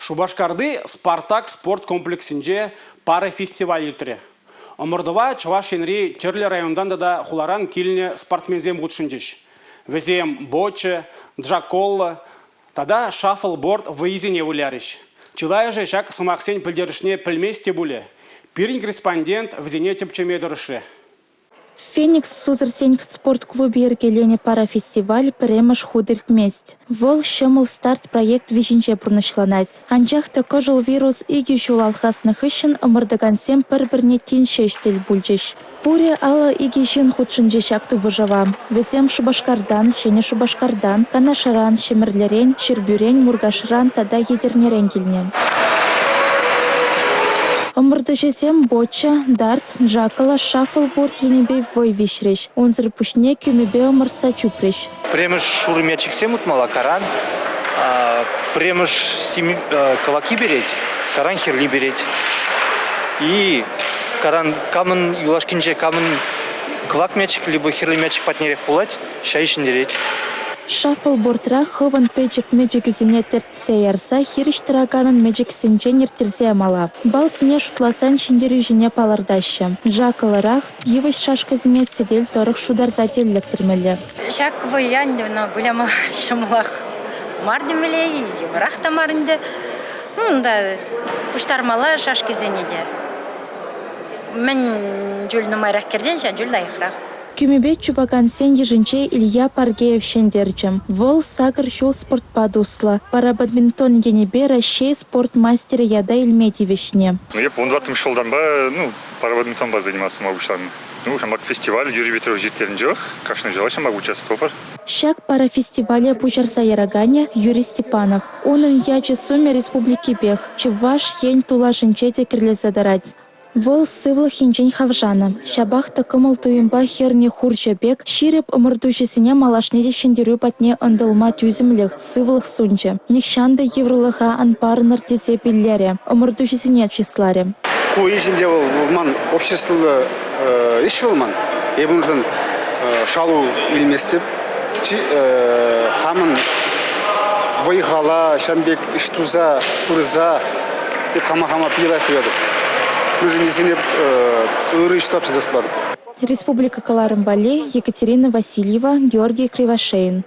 Шупашкарти «Спартак» спорт комплексӗнче пара-фестиваль иртрӗ. Ӑмӑртӑва Чӑваш Енри тӗрлӗ районтан тата хуларан килнӗ спортсменсем хутшӑнчӗҫ. Вӗсем бочча, джаколла тата шаффлборд вӑййисене вылярӗҫ. Чылайӑшӗ ҫак сӑмахсен пӗлтерӗшне пӗлмест те пулӗ. Пирӗн корреспондент вӗсене тӗпчеме тӑрӑшрӗ. «Феникс» сусӑрсен спорт клубӗ йӗркеленӗ парафестиваль пӗрремӗш хут иртмест. Вӑл «Ҫӑмӑл старт» проект виҫинче пурнӑҫланать. Анчах та кӑшӑлвирус икӗ ҫул алхаснӑ хыҫҫӑн ӑмӑртакансем пӗр-пӗрне тин ҫеҫ тӗл пулчӗҫ. Пурӗ 52 ҫын хутшӑнчӗ ҫак тупӑшӑва. Вӗсем Шупашкартан, Ҫӗнӗ Шупашкартан, Канашран, Ҫӗмӗрлерен, Ҫӗрпӳрен, Муркашран тата Етӗрнерен килнӗ. Ӑмӑртуҫӑсем бочча, дартс, Джакколо шаффлборд енӗпе вӑй виҫрӗҫ. Унсӑр пуҫне кӳмепе ӑмӑртса чупрӗҫ. Пӗрремӗш шурӑ мячиксем утмалла, каран. Пӗрремӗш кӑвакки перет, каран хӗрли перет. И каран камӑн юлашкинче камӑн кӑвак мячик либо хӗрлӗ мячик патнерех пулать, ҫай ҫӗнтерет. Шаффлбордра хӑвӑн пӗчӗк мечӗкӳсене тӗртсе ярса хирӗҫ тӑраканӑн мечӗксенчен ирттерсе ямалла. Баллсене шутласан ҫӗнтерӳҫӗне палӑртаҫҫӗ. Джакколӑрах йывӑҫ шашкӑсене сӗтел тӑрӑх шутарса тӗл лектермелле. Ҫак вӑййа ӗнтӗ выляма ҫӑмӑлах мар темелле, йывӑрах та мар ӗнтӗ. Ну, унта пуҫтармалла шашкисене те. Мӗн чуль нумайрах кӗртен, ҫав чуль лайӑхрах. Кӳмепе чупакансен йышӗнче Илья Паргеев ҫӗнтерчӗ. Вӑл сакӑр ҫул спортпа туслӑ. Парабадминтон енӗпе Раҫҫей спорт мастерӗ ята илме тивӗҫнӗ. Ну, я вунтӑваттӑмӗш ҫултанпа ну, парабадминтонпа заниматься пуҫланӑ. Ну, ҫамрӑк фестиваль Юрий Петрович ирттернӗ кашни ҫулах ҫамрӑк участвовал. Ҫак парафестивале пуҫарса яраканӗ Юрий Степанов. Унӑн ячӗ-сумӗ республикипех, Чӑваш Ен тулашӗнче те кӗрлесе тӑрать. Вӑл сывлӑх енчен хавшанӑ, ҫапах та кӑмӑл-туйӑмпа хӗрнӗ хурҫӑ пек ҫирӗп ӑмӑртуҫӑсене малашне те ҫӗнтерӳ патне ӑнтӑлма тӳсӗмлӗх, сывлӑх сунчӗ. Нихҫан та йывӑрлӑха ан парӑнӑр тесе пиллерӗ, ӑмӑртуҫӑсене чысларӗ. Ку ӗҫ ӗнтӗ вӑл ман обществӑллӑ ӗҫ вӑл ман. Эп уншӑн шалу илместӗп. Хамӑн вӑй-хала ҫавӑн пек ӗҫ туса пырса эп хама-хама питӗ лайӑх туятӑп. Мӗншӗн тесен эп ырӑ ӗҫ тӑвап тесе шутлатӑп. Республика кӑларӑм валли Екатерина Васильева, Георгий Кривошеин.